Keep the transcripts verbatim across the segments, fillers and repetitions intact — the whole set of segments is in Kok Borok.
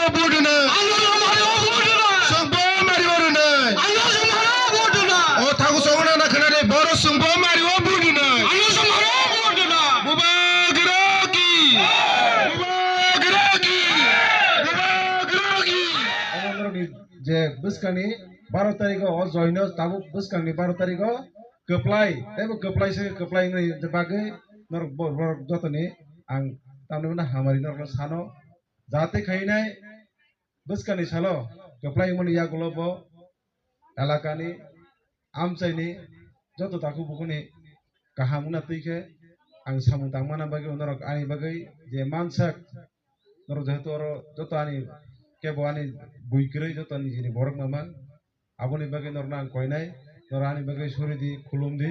Vote rwnai. Ano samhara vote rwnai. Songbo mari vote rwnai. Ano samhara vote rwnai. O thago songna na khna de boro songbo mari o vote rwnai. Ano samhara vote rwnai. Bubagra ki. Bubagra ki. Bubagra ki. Omo norokni je bwskangni baro tarikh o joino tabuk bwskangni baro tarikh o kwplai teibo kwplai se kwplai wngni bagwi norok bo-, borok jotoni ang tamni hwnna hamari norokno sano. Jate khainai bwskani salo kwplai wngmani yagulo bo elakani amchaini joto takhuk bukhukni kaham wngna twi khe ang samung tangmana bagwi norok ani bagwi je mansak norok jehetu oro joto ani kebo ani bui kwrwi joto ani nijini borok mama. Aboni bagwi norokno ang koinai, norok ani bagwi suri di, khulum di,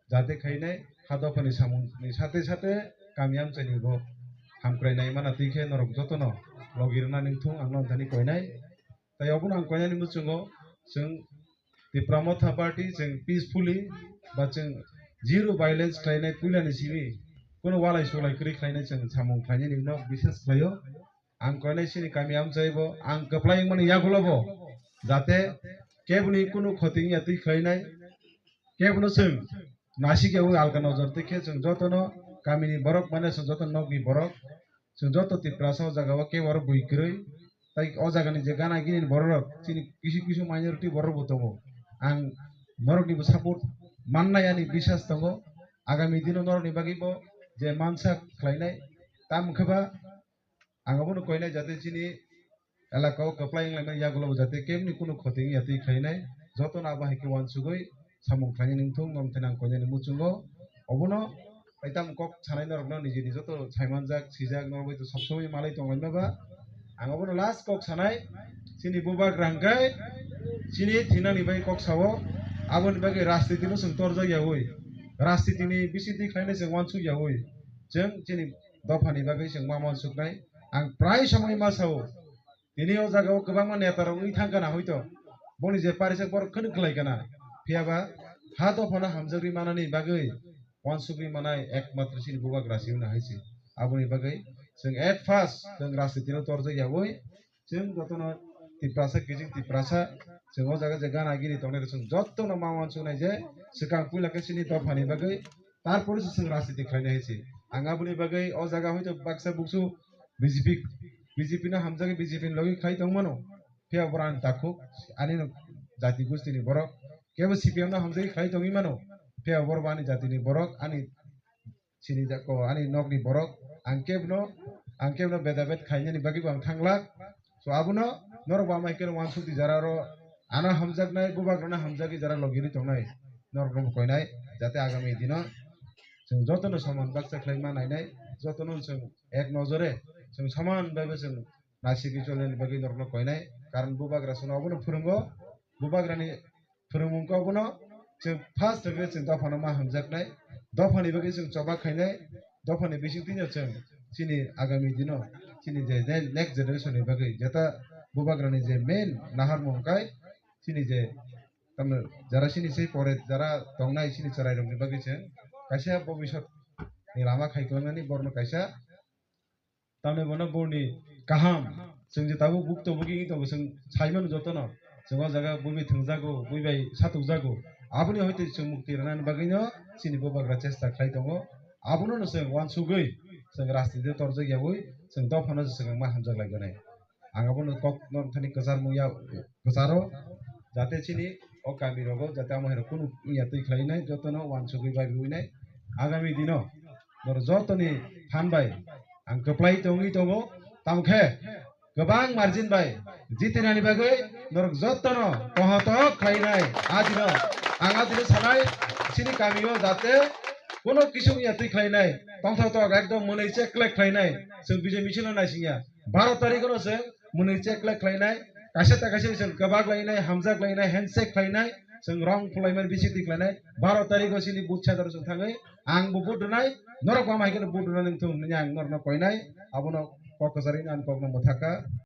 jate khainai, ha dophani samungni sate sate kami amchaini bo hamkrai nai mana twi khe norok jotono logi rwna nangthung ang nono thani koinai. Tai obono ang koinani muchungo chwng Tipra Motha Party chwng peacefully ba chwng zero violence khlainai puilani simi kunu walai sulai kwrwi khlainai chwng samung khlainani no bisas khlaio. Ang koinai sini kami amchai bo, ang kwplai wngmani yagulo bo, jate keboni kunu khoti wngya twi khlainai, kebono chwng nasik ya ui alka nojor twi khe chwng jotono kamini borok mane chwng joto nokni borok, chwng joto Tiprasa o jaga o kebo oro bui kwrwi, tai o jagani je gana gini borok rok chini kisu kisu minority borok bo tongo, ang norokni bo support mannai ani bisas tongo, agami dino norokni bagwi bo je mansa khlainai, tamo khe ba Ang abono koinai jate chini elaka o kwplai wnglaimani yagulo bo jate kebni kunu khoti wngya twi khlainai, jotono abo hai khe uansugwi samung khlainani wngthung, norok thani ang koinani muchungo. Obono taitam kok sanai norokno nijini joto saimanjak, sijak, norok bai to sob somoi malai tonglaima ba. Ang obono last kok sanai, chini bubagra hwnkhe chini thinani bai kok sao, aboni bagwi rajniti no chwng torjak yaui, rajniti ni bisingtwi khlainai chwng uansuk yaui, chwng chini dophani bagwi chwng ma uansuknai. Ang prai somoi ma sao, tini o jaga o kwbangma neta rok wngwi thang kana hoito, boni je parijak borok khwnwi khlai kana, phiya ba ha dophano hamjagwi manani bagwi uansugwi manai ekmatro chini bubagra se wngna hai se. Aboni bagwi chwng at first chwng rajniti no torjak yaui, chwng jotono Tiprasa, kiching Tiprasa, chwng o jaga je gana gini tongnai rok chwng jotono ma uansuknai je swkang puila khe chini dophani bagwi, tarpore se chwng rajniti khlainai hai se. Ang aboni bagwi o jaga hoito baksa buksu B J P, B J P no hamjagwi B J P ni logi khlai tongmano, phiya borok ani takhuk, ani no jati gustini borok, kebo C P M no hamjagwi khlai tongwi mano, phiya borok bo ani jatini borok, ani chini jako ani nokni borok, ang kebno, ang kebno bedabed khainani bagwi bo ang thanglak. So abono norok bo amai khe uansuk di jara ro ano hamjaknai, bubagrano hamjagwi jara logiri tongnai, norokno bo koinai, jate agami dino chwng jotono soman baksa khlaima nainai, jotono chwng ek nojore chwng soman bai bo chwng nasigwi cholnani bagwi norokno koinai, karon bubagra chwngno obono phwrwngo, bubagrani phwrwngmung kok bono chwng first hwnkhe chwng dophano ma hamjaknai, dophani bagwi chwng choba khainai, dophani bisingtwino chwng chini agami dino chini je ne-, next generation ni bagwi jeta bubagrani je main naharmung kai chini je tamno jara chini sei pore jara tongnai chini chwrairokni bagwi chwng kaisa bobisot ni lama khai kwlangnani borokno kaisa Tamni bono borni kaham, chwng je tabuk bukto bugi wngwi tongo, chwng sai mano jotono, chwng o jaga bui bai thwngjago, bui bai satukjago, aboni hoite chwng mukti rwnani bagwino chini bubagra chesta khlai tongo. Abono no chwng uansugwi chwng rajniti torjak yaui chwng dophano se swkang ma hamjak lai gwnai. Ang abono kok norok thani kwchar mungya kwcharo, jate chini o kami rogo jate amo hai rok kunu wngya twi khlai nai, jotono uansugwi bai bai nai. Agami dino norok jotoni phan bai ang kwplai tongwi tongo, tamo khe kwbang margin bai jitinani bagwi norok jotono kohotok khlainai. A dino ang a dino sanai, chini kamio jate kono kisu wngya twi khlainai, tongthok tok ekdom mwnwi cheklek khlainai, chwng bijai misil no naisingya. Baro tarikh no chwng mwnwi cheklek khlainai, kaisa ta kaisa chwng kwbak lainai, hamjak lainai, handshake khlainai, chwng rong phulaimani bisingtwi khlainai. Baro tarikh o chini booth center o chwng thangwi ang bo vote rwnai, norok bo ama hai kheno vote rwna nangthung hwnwi ang norokno koinai, abono kok kwcharwi ang kokno mwthakha.